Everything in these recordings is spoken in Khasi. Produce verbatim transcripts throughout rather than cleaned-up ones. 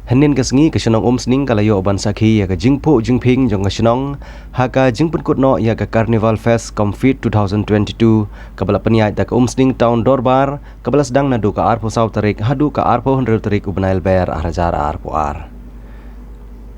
Hynnin ka sngi ka shnong Umsning ka la ïoh ban sakhi ïa ka jingphuh jingphieng jong ka shnong ha ka jingpynkut noh ïa ka Carnival Fest Cum Feat two thousand twenty-two kaba la pynïaid da ka Umsning Town Dorbar kaba la sdang naduh ka arphew saw tarik haduh ka arphew hynriew tarik u bnai Lber ar hajar arphew ar.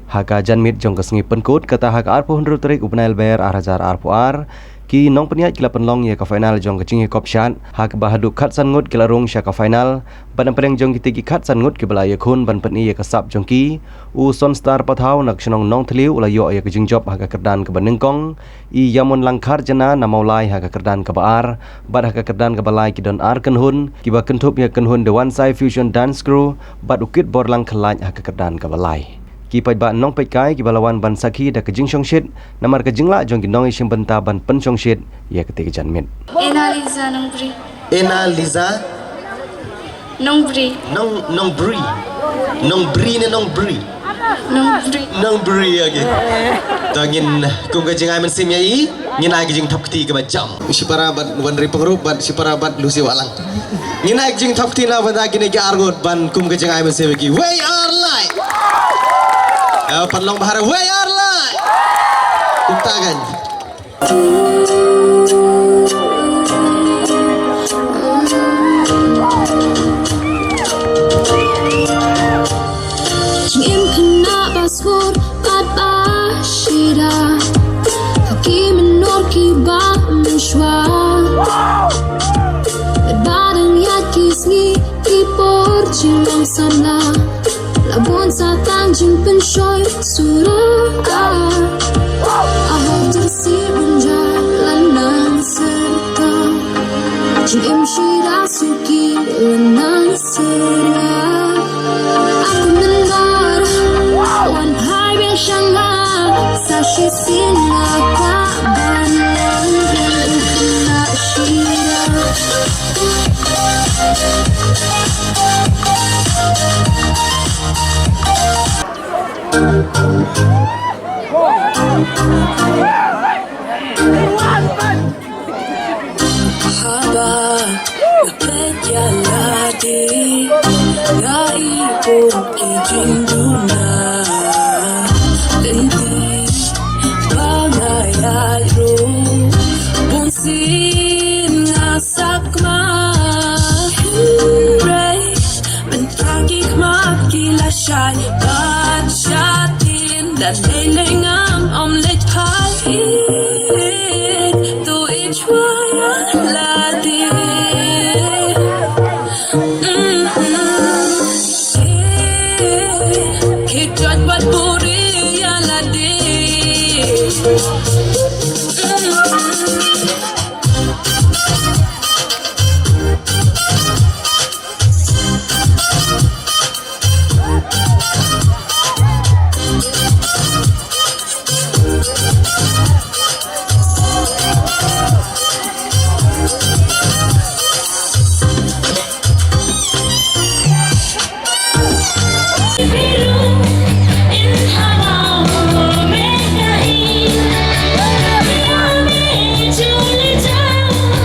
Ha ka janmiet jong ka sngi pynkut kata ha ka arphew hynriew tarik u bnai Lber ar hajar arphew ar, ki nongpynïaid ki la pynlong ïa ka final jong ka jingïakop shad ha kaba haduh khatsan ngut ki la rung sha ka final. Bad na pdeng jong kiti ki khatsan ngut kiba la ïakhun ban pyni ïa ka sap jong ki, u Sonstar Pathaw na ka shnong Nongthliew u la ïoh ïa ka jingjop ha ka kyrdan kaba nyngkong, i Ïamon Langkhar Jana na Mawlai ha ka kyrdan kaba ar, bad ha ka kyrdan kaba lai ki don ar kynhun kiba kynthup ïa ka kynhun The Wansai Fusion Dance Crew bad u Kitborlang Khlait ha ka kyrdan kaba lai. Ki paidbah nongpeitkai kiba la wan ban sakhi da ka jingshongshit namar ka jinglah jong ki nongïashimbynta ban pynshongshit ïa kata ka janmiet. Ena Liza Nongbri. Ena Liza Nongbri. Nong, Nongbri. Nongbri ne Nongbri? Nongbri. Nongbri, okay. To ngin kum ka jingai mynsiem ïa i, ngin ai ka jingthap kti kaba jam. Shipara bad Wanri Pyngrope bad shipara bad Lucy Wahlang. Ngin ai ka jingthap kti na bynta kine ki arngut ban kum ka jingai mynsiem ïa ki. Wei Ar Lait. Eh, pynlong bha re, Wei Ar Lait. Kumta kan. Jingim khynnah ba sngewbha bad ba shida, ha ki mynnor kiba mynshuwa. Bad ba dang ïaid ki sngi ki por jinglong samla, la bun sa tang jingpynshoi sura. A hok jyrsieh bynjah la nang syrta, jingim shida suki la nang syrta. Aku myndar wan phai biang sha nga, sa shisien nga kwah ban nang ïa u khynnah shida. Haba nga peit ïa lade, nga ïohi ki jingduna. Lynti ba nga ïaid ruh, bunsien nga sakma. Hynrei mynta ki khmat ki la shai bad shatien, da dei lei ngam ym leit phai.